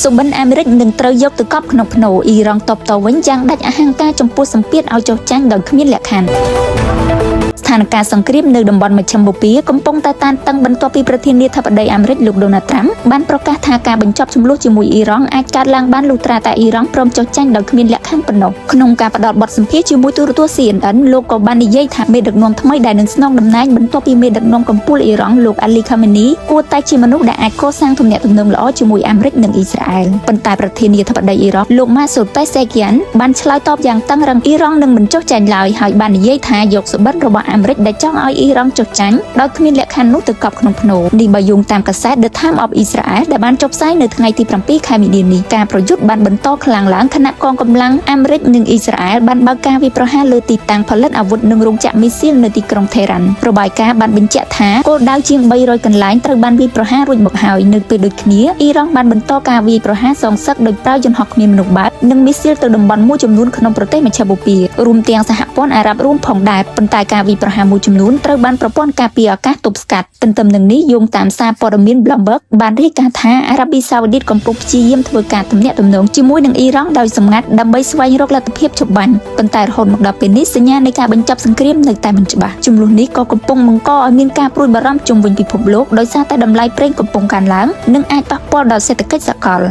សុបិនអាមេរិកនឹងត្រូវយកទៅកប់ក្នុងផ្នូរអ៊ីរ៉ង់តបតវិញយ៉ាងដាច់អហង្ការចំពោះសម្ពាធឲ្យចុះចាញ់ដោយគ្មានលក្ខខណ្ឌស្ថានភាពសង្គ្រាមនៅតំបន់មជ្ឈិមបូព៌ាកំពុងតែតានតឹងបន្ទាប់ពីប្រធានាធិបតីអាមេរិកលោកដូណាល់ត្រាំបានប្រកាសថាការបញ្ចប់ជម្លោះជាមួយអ៊ីរ៉ង់អាចកើតឡើងបានលុះត្រាតែអ៊ីរ៉ង់ព្រមចុះចាញ់ដោយគ្មានលក្ខខណ្ឌប៉ុណ្ណោះក្នុងការផ្ដល់បទសម្ភាសន៍ជាមួយទូរទស្សន៍ CNN លោកក៏បាននិយាយថាមេដឹកនាំថ្មីដែលនឹងស្នងតំណែងបន្ទាប់ពីមេដឹកនាំកំពូលអ៊ីរ៉ង់លោកអាលីខាមេនីគួរតែជាមនុស្សដែលអាចកសាងទំនាក់ទំនងល្អជាមួយអាមេរិកនិងអ៊ីស្រាអែលប៉ុន្តែប្រធានាធិបតីអ៊ីរ៉ង់លោកម៉ាស៊ូតប៉េសេគៀនបានឆ្លើយតបយ៉ាងតឹងរឹងអ៊ីរ៉ង់នឹងមិនចុះចាញ់ឡើយហើយបាននិយាយថាយកសុបិនរបស់អាមេរិកដែលចង់ឲ្យអ៊ីរ៉ង់ចុះចាញ់ដោយគ្មានលក្ខខណ្ឌនោះទៅកប់ក្នុងផ្នូរនេះបើយោងតាមកាសែត The Times of Israel ដែលបានចុះផ្សាយនៅថ្ងៃទី7ខែមីនានេះការប្រយុទ្ធបានបន្តខ្លាំងឡើងខណៈកងកម្លាំងអាមេរិកនិងអ៊ីស្រាអែលបានបើកការវាយប្រហារលើទីតាំងផលិតអាវុធនិងរោងចក្រមីស៊ីលនៅទីក្រុងថេរ៉ាន់របាយការណ៍បានបញ្ជាក់ថាគោលដៅជាង300កន្លែងត្រូវបានវាយប្រហាររួចមកហើយនៅពេលដូចគ្នាអ៊ីរ៉ង់បានបន្តការវាយប្រហារសងសឹកដោយប្រើយន្តហោះគ្មានមនុស្សបើកនិងមីស៊ីលទៅតំបន់មួយចំនួនក្នុងប្រទេសមជ្ឈបូព៌ារួមទាំងសហព័ន្ធអារ៉ាប់រួមផងដែរប៉ុន្តែការវាយប្រហារមួយចំនួនត្រូវបានប្រព័ន្ធការពារអាកាសទប់ស្កាត់ទន្ទឹមនឹងនេះយោងតាមសារព័ត៌មាន Bloomberg បានរាយការណ៍ថាអារ៉ាប៊ីសាអូឌីតកំពុងព្យាយាមធ្វើការទំនាក់ទំនងជាមួយនឹងអ៊ីរ៉ង់ដោយសម្ងាត់ដើម្បីស្វែងរកលទ្ធភាពឈប់បាញ់ប៉ុន្តែរហូតមកដល់ពេលនេះសញ្ញានៃការបញ្ចប់សង្គ្រាមនៅតែមិនច្បាស់ជម្លោះនេះក៏កំពុងបង្កឲ្យមានការព្រួយបារម្ភជុំវិញពិភពលោកដោយសារតែតម្លៃប្រេងកំពុងកើនឡើងនិងអាចប៉ះពាល់ដល់សេដ្ឋកិច្ចសកល។